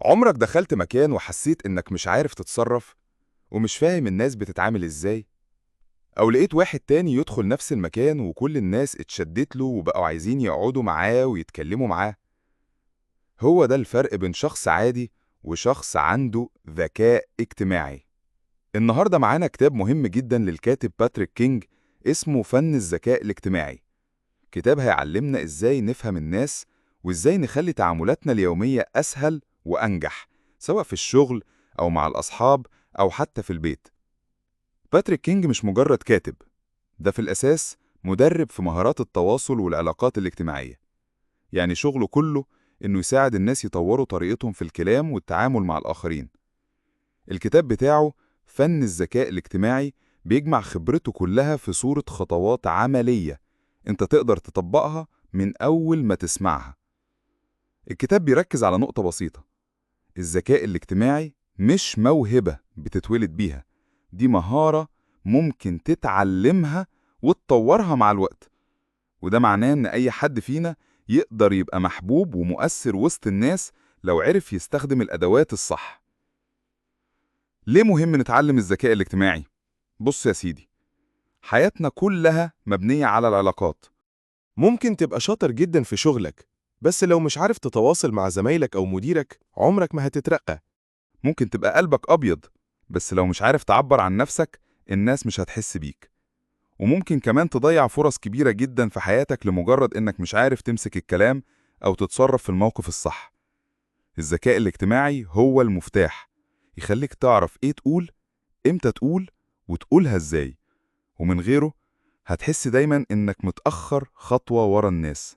عمرك دخلت مكان وحسيت إنك مش عارف تتصرف ومش فاهم الناس بتتعامل إزاي؟ أو لقيت واحد تاني يدخل نفس المكان وكل الناس اتشدت له وبقوا عايزين يقعدوا معاه ويتكلموا معاه؟ هو ده الفرق بين شخص عادي وشخص عنده ذكاء اجتماعي. النهاردة معانا كتاب مهم جدا للكاتب باتريك كينج اسمه فن الذكاء الاجتماعي. كتاب هيعلمنا إزاي نفهم الناس وإزاي نخلي تعاملاتنا اليومية أسهل وأنجح، سواء في الشغل أو مع الأصحاب أو حتى في البيت. باتريك كينج مش مجرد كاتب، ده في الأساس مدرب في مهارات التواصل والعلاقات الاجتماعية. يعني شغله كله إنه يساعد الناس يطوروا طريقتهم في الكلام والتعامل مع الآخرين. الكتاب بتاعه فن الذكاء الاجتماعي بيجمع خبرته كلها في صورة خطوات عملية أنت تقدر تطبقها من أول ما تسمعها. الكتاب بيركز على نقطة بسيطة: الذكاء الاجتماعي مش موهبة بتتولد بيها، دي مهارة ممكن تتعلمها وتطورها مع الوقت. وده معناه إن أي حد فينا يقدر يبقى محبوب ومؤثر وسط الناس لو عرف يستخدم الأدوات الصح. ليه مهم نتعلم الذكاء الاجتماعي؟ بص يا سيدي، حياتنا كلها مبنية على العلاقات. ممكن تبقى شاطر جدا في شغلك، بس لو مش عارف تتواصل مع زمايلك أو مديرك عمرك ما هتترقى. ممكن تبقى قلبك أبيض، بس لو مش عارف تعبر عن نفسك الناس مش هتحس بيك. وممكن كمان تضيع فرص كبيرة جدا في حياتك لمجرد إنك مش عارف تمسك الكلام أو تتصرف في الموقف الصح. الذكاء الاجتماعي هو المفتاح، يخليك تعرف إيه تقول، إمتى تقول، وتقولها إزاي. ومن غيره هتحس دايما إنك متأخر خطوة ورا الناس.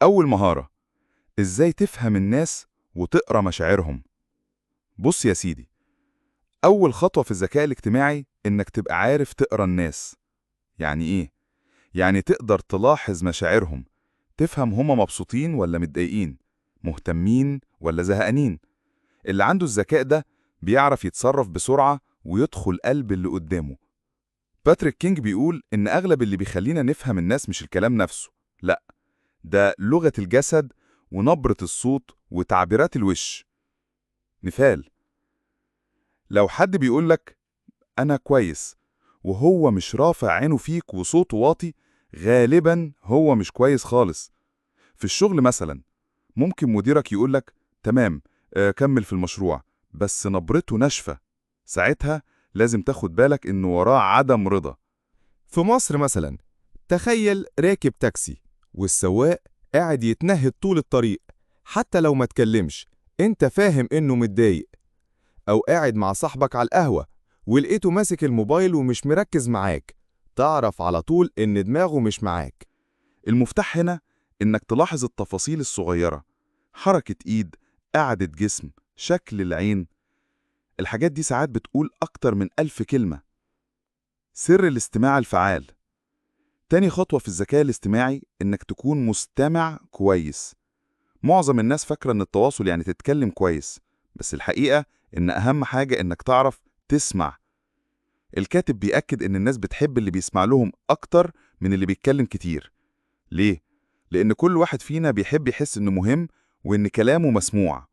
أول مهارة: إزاي تفهم الناس وتقرأ مشاعرهم. بص يا سيدي، أول خطوة في الذكاء الاجتماعي إنك تبقى عارف تقرأ الناس. يعني إيه؟ يعني تقدر تلاحظ مشاعرهم، تفهم هما مبسوطين ولا متضايقين، مهتمين ولا زهقانين. اللي عنده الذكاء ده بيعرف يتصرف بسرعة ويدخل قلب اللي قدامه. باتريك كينج بيقول إن أغلب اللي بيخلينا نفهم الناس مش الكلام نفسه، لأ، ده لغة الجسد ونبرة الصوت وتعبيرات الوش. مثال: لو حد بيقولك أنا كويس وهو مش رافع عينه فيك وصوته واطي، غالباً هو مش كويس خالص. في الشغل مثلاً ممكن مديرك يقولك تمام، كمل في المشروع، بس نبرته ناشفة. ساعتها لازم تاخد بالك إنه وراه عدم رضا. في مصر مثلا، تخيل راكب تاكسي والسواق قاعد يتنهد طول الطريق، حتى لو ما تكلمش انت فاهم انه متضايق. او قاعد مع صاحبك على القهوة ولقيته ماسك الموبايل ومش مركز معاك، تعرف على طول ان دماغه مش معاك. المفتاح هنا إنك تلاحظ التفاصيل الصغيرة، حركة إيد، قعدة جسم، شكل العين. الحاجات دي ساعات بتقول أكتر من 1000 كلمة. سر الاستماع الفعال. تاني خطوة في الذكاء الاجتماعي إنك تكون مستمع كويس. معظم الناس فاكرة إن التواصل يعني تتكلم كويس، بس الحقيقة إن أهم حاجة إنك تعرف تسمع. الكاتب بيأكد إن الناس بتحب اللي بيسمع لهم أكتر من اللي بيتكلم كتير. ليه؟ لأن كل واحد فينا بيحب يحس إنه مهم وإن كلامه مسموع.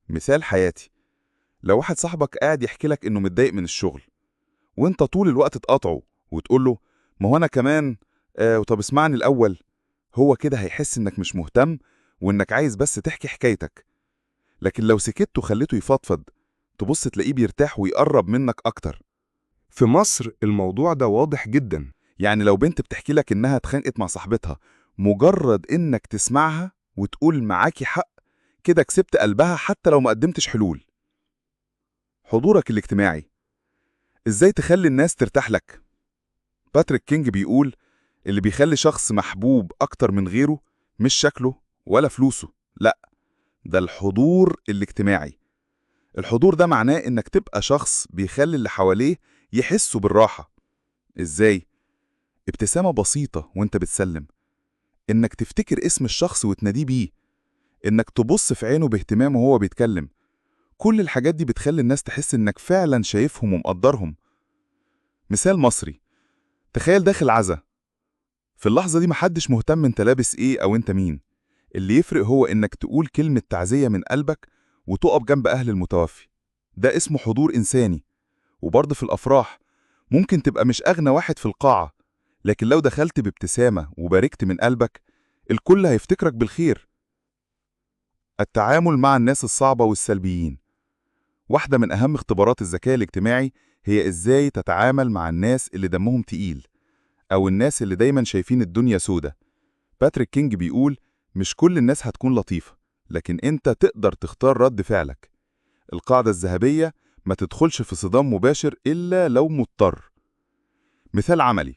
مثال حياتي: لو واحد صاحبك قاعد يحكي لك إنه متضايق من الشغل، وإنت طول الوقت تقاطعه وتقول له ما هو أنا كمان، وطب اسمعني الأول، هو كده هيحس إنك مش مهتم وإنك عايز بس تحكي حكايتك. لكن لو سكت وخليته يفضفض، تبص تلاقيه بيرتاح ويقرب منك أكتر. في مصر الموضوع ده واضح جدا. يعني لو بنت بتحكي لك إنها اتخانقت مع صاحبتها، مجرد إنك تسمعها وتقول معاكي حق، كده كسبت قلبها حتى لو ما قدمتش حلول. حضورك الاجتماعي: إزاي تخلي الناس ترتاح لك؟ باتريك كينج بيقول اللي بيخلي شخص محبوب أكتر من غيره مش شكله ولا فلوسه، لأ، ده الحضور الاجتماعي. الحضور ده معناه إنك تبقى شخص بيخلي اللي حواليه يحسوا بالراحة. إزاي؟ ابتسامة بسيطة وانت بتسلم، إنك تفتكر اسم الشخص وتناديه بيه، إنك تبص في عينه باهتمام وهو بيتكلم. كل الحاجات دي بتخلي الناس تحس إنك فعلا شايفهم ومقدرهم. مثال مصري: تخيل داخل عزا، في اللحظة دي محدش مهتم انت لابس ايه أو انت مين، اللي يفرق هو إنك تقول كلمة تعزية من قلبك وتقف جنب أهل المتوفي. ده اسمه حضور إنساني. وبرضه في الأفراح ممكن تبقى مش أغنى واحد في القاعة، لكن لو دخلت بابتسامة وباركت من قلبك الكل هيفتكرك بالخير. التعامل مع الناس الصعبة والسلبيين. واحدة من أهم اختبارات الذكاء الاجتماعي هي إزاي تتعامل مع الناس اللي دمهم تقيل، أو الناس اللي دايما شايفين الدنيا سودة. باتريك كينج بيقول مش كل الناس هتكون لطيفة، لكن أنت تقدر تختار رد فعلك. القاعدة الذهبية: ما تدخلش في صدام مباشر إلا لو مضطر. مثال عملي: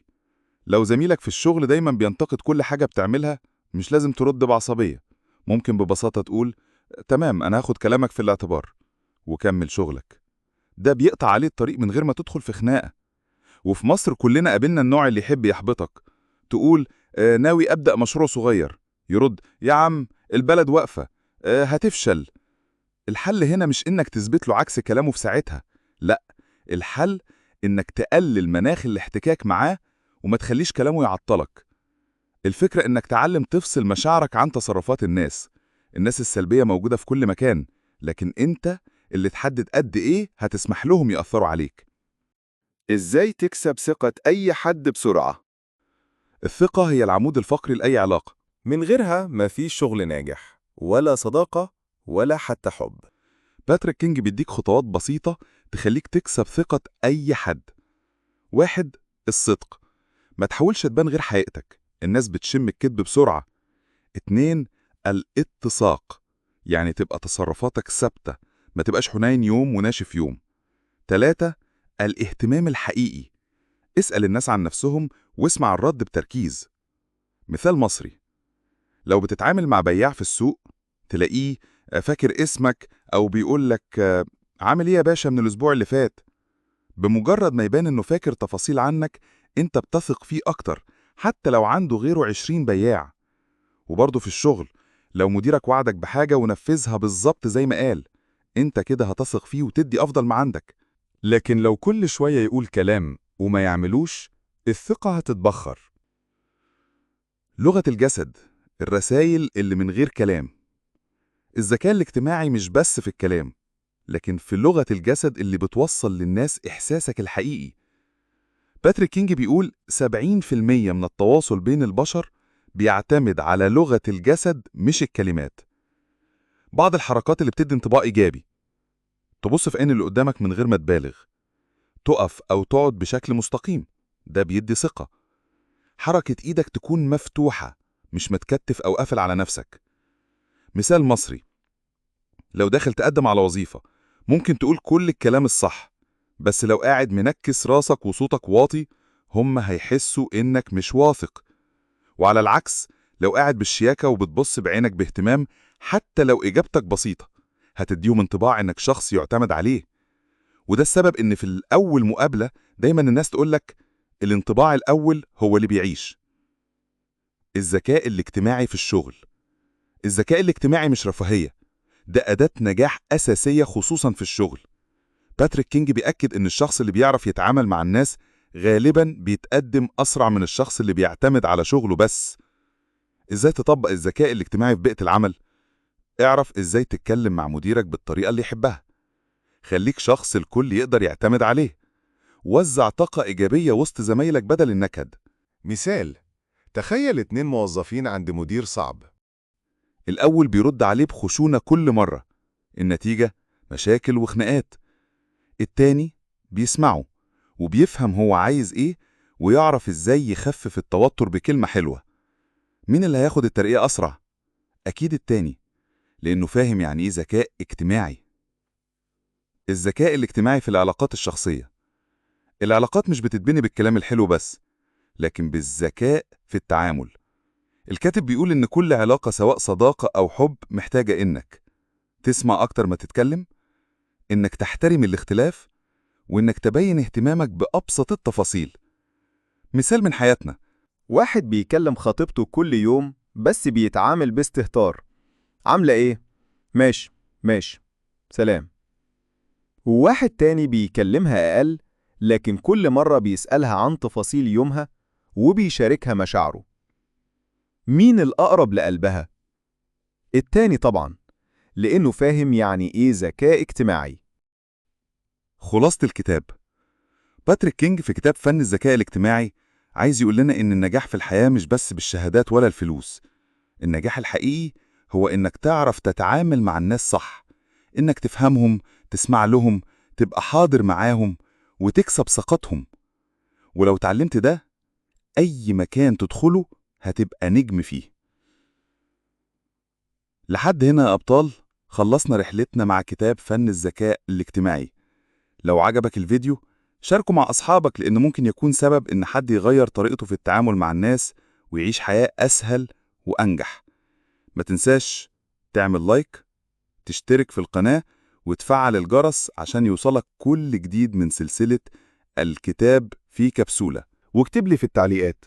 لو زميلك في الشغل دايما بينتقد كل حاجة بتعملها، مش لازم ترد بعصبية. ممكن ببساطة تقول تمام، أنا هاخد كلامك في الاعتبار، وكمل شغلك. ده بيقطع عليه الطريق من غير ما تدخل في خناقة. وفي مصر كلنا قابلنا النوع اللي يحب يحبطك. تقول ناوي أبدأ مشروع صغير، يرد يا عم البلد واقفة، هتفشل. الحل هنا مش إنك تثبت له عكس كلامه في ساعتها، لا، الحل إنك تقلل مناخ الاحتكاك معاه وما تخليش كلامه يعطلك. الفكرة إنك تعلم تفصل مشاعرك عن تصرفات الناس. الناس السلبية موجودة في كل مكان، لكن أنت اللي تحدد قد إيه هتسمح لهم يأثروا عليك. إزاي تكسب ثقة أي حد بسرعة؟ الثقة هي العمود الفقري لأي علاقة. من غيرها مفيش شغل ناجح، ولا صداقة، ولا حتى حب. باتريك كينج بيديك خطوات بسيطة تخليك تكسب ثقة أي حد. 1. الصدق. ما تحاولش تبان غير حقيقتك، الناس بتشم الكذب بسرعة. 2. الاتساق، يعني تبقى تصرفاتك ثابتة، ما تبقاش حنين يوم وناشف يوم. 3. الاهتمام الحقيقي. اسأل الناس عن نفسهم واسمع الرد بتركيز. مثال مصري: لو بتتعامل مع بياع في السوق تلاقيه فاكر اسمك أو بيقول لك عامل إيه يا باشا من الأسبوع اللي فات. بمجرد ما يبان إنه فاكر تفاصيل عنك أنت بتثق فيه أكتر، حتى لو عنده غيره 20 بياع. وبرضه في الشغل، لو مديرك وعدك بحاجة ونفذها بالظبط زي ما قال، أنت كده هتثق فيه وتدي أفضل ما عندك. لكن لو كل شوية يقول كلام وما يعملوش، الثقة هتتبخر. لغة الجسد، الرسائل اللي من غير كلام. الذكاء الاجتماعي مش بس في الكلام، لكن في لغة الجسد اللي بتوصل للناس إحساسك الحقيقي. باتريك كينج بيقول 70% من التواصل بين البشر بيعتمد على لغة الجسد مش الكلمات. بعض الحركات اللي بتدي انطباع إيجابي: تبص في عين اللي قدامك من غير ما تبالغ، تقف أو تقعد بشكل مستقيم، ده بيدي ثقة. حركة إيدك تكون مفتوحة، مش متكتف أو قافل على نفسك. مثال مصري: لو داخل تقدم على وظيفة ممكن تقول كل الكلام الصح، بس لو قاعد منكس راسك وصوتك واطي هم هيحسوا إنك مش واثق. وعلى العكس، لو قاعد بالشياكة وبتبص بعينك باهتمام حتى لو إجابتك بسيطة، هتديهم انطباع إنك شخص يعتمد عليه. وده السبب إن في الأول مقابلة دايما الناس تقولك الانطباع الأول هو اللي بيعيش. الذكاء الاجتماعي في الشغل. الذكاء الاجتماعي مش رفاهية، ده أداة نجاح أساسية خصوصا في الشغل. باتريك كينج بيأكد إن الشخص اللي بيعرف يتعامل مع الناس غالبا بيتقدم أسرع من الشخص اللي بيعتمد على شغله بس. إزاي تطبق الذكاء الاجتماعي في بيئة العمل؟ اعرف إزاي تتكلم مع مديرك بالطريقة اللي يحبها. خليك شخص الكل يقدر يعتمد عليه. وزع طاقة إيجابية وسط زمايلك بدل النكد. مثال: تخيل 2 موظفين عند مدير صعب. الأول بيرد عليه بخشونة كل مرة، النتيجة مشاكل وخناقات. التاني بيسمعه وبيفهم هو عايز إيه ويعرف إزاي يخفف التوتر بكلمة حلوة. مين اللي هياخد الترقية أسرع؟ أكيد التاني، لأنه فاهم يعني إيه ذكاء اجتماعي. الذكاء الاجتماعي في العلاقات الشخصية. العلاقات مش بتتبني بالكلام الحلو بس، لكن بالذكاء في التعامل. الكاتب بيقول إن كل علاقة سواء صداقة أو حب محتاجة إنك تسمع أكتر ما تتكلم، إنك تحترم الاختلاف، وإنك تبين اهتمامك بأبسط التفاصيل. مثال من حياتنا: واحد بيكلم خطيبته كل يوم بس بيتعامل باستهتار. عاملة إيه؟ ماشي ماشي سلام. وواحد تاني بيكلمها أقل، لكن كل مرة بيسألها عن تفاصيل يومها وبيشاركها مشاعره. مين الأقرب لقلبها؟ التاني طبعا، لأنه فاهم يعني إيه ذكاء اجتماعي. خلاصة الكتاب: باتريك كينج في كتاب فن الذكاء الاجتماعي عايز يقول لنا إن النجاح في الحياة مش بس بالشهادات ولا الفلوس. النجاح الحقيقي هو إنك تعرف تتعامل مع الناس صح، إنك تفهمهم، تسمع لهم، تبقى حاضر معاهم، وتكسب ثقتهم. ولو تعلمت ده، أي مكان تدخله هتبقى نجم فيه. لحد هنا يا أبطال خلصنا رحلتنا مع كتاب فن الذكاء الاجتماعي. لو عجبك الفيديو شاركه مع أصحابك، لأنه ممكن يكون سبب إن حد يغير طريقته في التعامل مع الناس ويعيش حياة أسهل وأنجح. ما تنساش تعمل لايك، تشترك في القناة، وتفعل الجرس عشان يوصلك كل جديد من سلسلة الكتاب في كبسولة. واكتب لي في التعليقات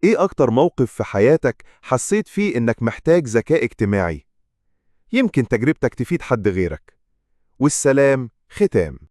إيه أكتر موقف في حياتك حسيت فيه إنك محتاج ذكاء اجتماعي؟ يمكن تجربتك تفيد حد غيرك. والسلام ختام.